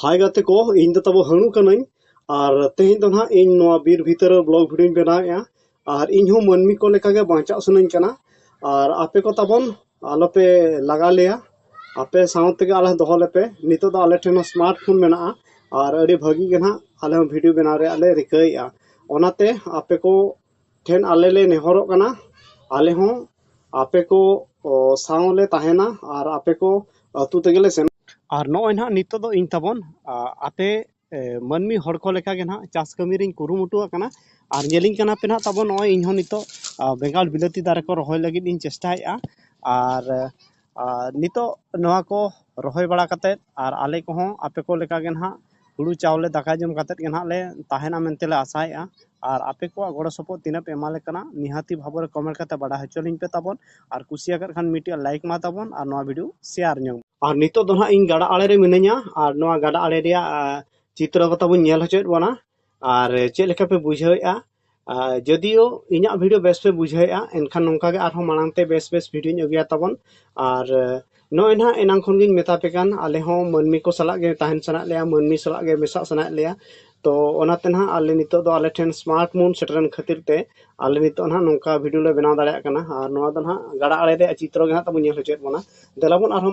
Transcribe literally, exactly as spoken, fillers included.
ᱦᱟᱭ ᱜᱟᱛᱮ ᱠᱚ, ᱤᱧ ᱫᱚ ᱛᱟᱵᱚ ᱦᱟᱹᱬᱩ ᱠᱟᱹᱱᱟᱹᱧ᱾ ᱟᱨ ᱛᱮᱦᱮᱧ ᱫᱚ ᱱᱟᱦᱟᱜ ᱤᱧ ᱱᱚᱣᱟ ᱵᱤᱨ ᱵᱷᱤᱛᱟᱹᱨ ᱨᱮ vlog videoᱧ ᱵᱮᱱᱟᱣᱮᱫᱼᱟ᱾ ᱟᱨ ᱤᱧ ᱦᱚᱸ ᱢᱟᱹᱱᱢᱤ ᱠᱚ ᱞᱮᱠᱟᱜᱮ ᱵᱟᱧᱪᱟᱜ ᱥᱟᱱᱟᱧ ᱠᱟᱱᱟ᱾ ᱟᱨ ᱟᱯᱮ ᱠᱚ ᱛᱟᱵᱚᱱ ᱟᱞᱚᱯᱮ ᱞᱟᱜᱟ ᱞᱮᱭᱟ, ᱟᱯᱮ ᱥᱟᱶ ᱛᱮᱜᱮ ᱟᱞᱮ ᱫᱚᱦᱚ ᱞᱮᱯᱮ᱾ ᱱᱤᱛᱚᱜ ᱫᱚ ᱟᱞᱮ ᱴᱷᱮᱱ ᱦᱚᱸ smartphone ᱢᱮᱱᱟᱜᱼᱟ᱾ ᱟᱨ ᱟᱹᱰᱤ ᱵᱷᱟᱹᱜᱤ ᱜᱮ ᱱᱟᱦᱟᱜ ᱟᱞᱮ ᱦᱚᱸ video ᱵᱮᱱᱟᱣ ᱨᱮᱭᱟᱜ ᱞᱮ ᱨᱤᱠᱟᱹᱭᱮᱫᱼᱟ᱾ ᱚᱱᱟᱛᱮ ᱟᱯᱮ ᱠᱚ ᱴᱷᱮᱱ ᱟᱞᱮ ᱞᱮ ᱱᱮᱦᱚᱨᱚᱜ ᱠᱟᱱᱟ, ᱟᱞᱮ ᱦᱚᱸ ᱟᱯᱮ ᱠᱚ, ᱚ, ᱥᱟᱶ ᱞᱮ ᱛᱟᱦᱮᱱᱟ ᱟᱨ ᱟᱯᱮ ᱠᱚ ᱟᱹᱛᱩ ᱛᱮᱜᱮ ᱞᱮ ᱥᱮᱱᱚᱜᱼᱟ᱾ ᱟᱨ ᱱᱚᱜᱼᱚᱭ ᱱᱟᱦᱟᱜ ᱱᱤᱛᱚᱜ ᱫᱚ ᱤᱧ ᱛᱟᱵᱚᱱ, ᱟ, ᱟᱯᱮ, ᱮ, ᱢᱟᱹᱱᱢᱤ ᱦᱚᱲ ᱠᱚ ᱞᱮᱠᱟ ᱜᱮ ᱱᱟᱦᱟᱜ ᱪᱟᱥ ᱠᱟᱹᱢᱤ ᱨᱤᱧ ᱠᱩᱨᱩᱢᱩᱴᱩ ᱟᱠᱟᱱᱟ᱾ ᱟᱨ ᱧᱮᱞᱤᱧ ᱠᱟᱱᱟ ᱯᱮ ᱱᱟᱦᱟᱜ ᱛᱟᱵᱚᱱ, ᱱᱚᱜᱼᱚᱭ ᱤᱧ ᱦᱚᱸ ᱱᱤᱛᱚᱜ, ᱟ, ᱵᱮᱸᱜᱟᱲ ᱵᱤᱞᱟᱹᱛᱤ ᱫᱟᱨᱮ ᱠᱚ ᱨᱚᱦᱚᱭ ᱞᱟᱹᱜᱤᱫ ᱤᱧ ᱪᱮᱥᱴᱟᱭᱮᱫᱼᱟ᱾ ᱟᱨ, ᱟ, ᱱᱤᱛᱚᱜ ᱱᱚᱣᱟ ᱠᱚ ᱨᱚᱦᱚᱭ ᱵᱟᱲᱟ ᱠᱟᱛᱮᱫ ᱟᱨ ᱟᱞᱮ ᱠᱚᱦᱚᱸ ᱟᱯᱮ ᱠᱚ ᱞᱮᱠᱟ ᱜᱮ ᱱᱟᱦᱟᱜ ᱦᱩᱲᱩ ᱪᱟᱣᱞᱮ ᱫᱟᱠᱟ ᱡᱚᱢ ᱠᱟᱛᱮᱫ ᱜᱮ ᱱᱟᱦᱟᱜ ᱞᱮ ᱛᱟᱦᱮᱱᱟ ᱢᱮᱱᱛᱮ ᱞᱮ ᱟᱥᱟᱭᱮᱫᱼᱟ᱾ ᱟᱨ ᱟᱯᱮ ᱠᱚᱣᱟᱜ ᱜᱚᱲᱚ ᱥᱚᱯᱚᱦᱚᱫ ᱛᱤᱱᱟᱹᱜ ᱯᱮ ᱮᱢᱟ ᱞᱮ ᱠᱟᱱᱟ, ᱱᱤᱦᱟᱹᱛᱤ ᱵᱷᱟᱵᱚᱨᱮ comment ᱠᱟᱛᱮ ᱵᱟᱰᱟᱭ ᱦᱚᱪᱚ ᱞᱤᱧ ᱯᱮ ᱛᱟᱵᱚᱱ᱾ ᱟᱨ ᱠᱩᱥᱤᱭᱟᱠᱟᱫ ᱠᱷᱟᱱ ᱢᱤᱫᱴᱮᱱ like ᱢᱟ ᱛᱟᱵᱚᱱ ᱟᱨ ᱱᱚᱣᱟ video share ᱧᱚᱜ᱾ ᱟᱨ ᱱᱤᱛᱚᱜ ᱫᱚ ᱱᱟᱦᱟᱜ ᱤᱧ ᱜᱟᱰᱟ ᱟᱲᱮ ᱨᱮ ᱢᱤᱱᱟᱹᱧᱟ᱾ ᱟᱨ ᱱᱚᱣᱟ ᱜᱟᱰᱟ ᱟᱲᱮ ᱨᱮᱭᱟᱜ, ᱟ, ᱪᱤᱛᱨᱚ ᱠᱚ ᱛᱟᱵᱚᱱ ᱧᱮᱞ ᱦᱚᱪᱚᱭᱮᱫ ᱵᱚᱱᱟ᱾ ᱟᱨ ᱪᱮᱫ ᱞᱮᱠᱟ ᱯᱮ ᱵᱩᱡᱷᱟᱹᱣᱮᱫᱼᱟ? ᱟ, ᱡᱚᱫᱤᱭᱳ ᱤᱧᱟᱹᱜ video ᱵᱮᱥ ᱯᱮ ᱵᱩᱡᱷᱟᱹᱣᱮᱫᱼᱟ, ᱮᱱᱠᱷᱟᱱ ᱱᱚᱝᱠᱟ ᱜᱮ ᱟᱨᱦᱚᱸ ᱢᱟᱲᱟᱝ ᱛᱮ ᱵᱮᱥ ᱵᱮᱥ videoᱧ ᱟᱹᱜᱩᱭᱟ ᱛᱟᱵᱚᱱ᱾ ᱟᱨ, ᱟ, ᱱᱚᱜᱼᱚᱭ ᱱᱟᱦᱟᱜ ᱮᱱᱟᱝ ᱠᱷᱚᱱ ᱜᱤᱧ ᱢᱮᱛᱟ ᱯᱮ ᱠᱟᱱ, ᱟᱞᱮ ᱦᱚᱸ ᱢᱟᱹᱱᱢᱤ ᱠᱚ ᱥᱟᱞᱟᱜ ᱜᱮ ᱛᱟᱦᱮᱱ ᱥᱟᱱᱟᱭᱮᱫ ᱞᱮᱭᱟ, ᱢᱟᱹᱱᱢᱤ ᱥᱟᱞᱟᱜ ᱜᱮ ᱢᱮᱥᱟᱜ ᱥᱟᱱᱟᱭᱮᱫ ᱞᱮᱭᱟ᱾ ᱛᱚ ᱚᱱᱟᱛᱮ ᱱᱟᱦᱟᱜ ᱟᱞᱮ ᱱᱤᱛᱚᱜ ᱫᱚ ᱟᱞᱮ ᱴᱷᱮᱱ smartphone ᱥᱮᱴᱮᱨᱮᱱ ᱠᱷᱟᱹᱛᱤᱨ ᱛᱮ ᱟᱞᱮ ᱱᱤᱛᱚᱜ ᱱᱟᱦᱟᱜ ᱱᱚᱝᱠᱟ video ᱞᱮ ᱵᱮᱱᱟᱣ ᱫᱟᱲᱮᱭᱟᱜ ᱠᱟᱱᱟ᱾ ᱟᱨ ᱱᱚᱣᱟ ᱫᱚ ᱱᱟᱦᱟᱜ ᱜᱟᱰᱟ ᱟᱲᱮ ᱨᱮᱭᱟᱜ ᱪᱤᱛᱨᱚ ᱜᱮ ᱱᱟᱦᱟᱜ ᱛᱟᱵᱚᱱ ᱧᱮᱞ ᱦᱚᱪᱚᱭᱮᱫ ᱵᱚᱱᱟ᱾ ᱫᱮᱞᱟ ᱵᱚᱱ ᱟᱨᱦᱚᱸ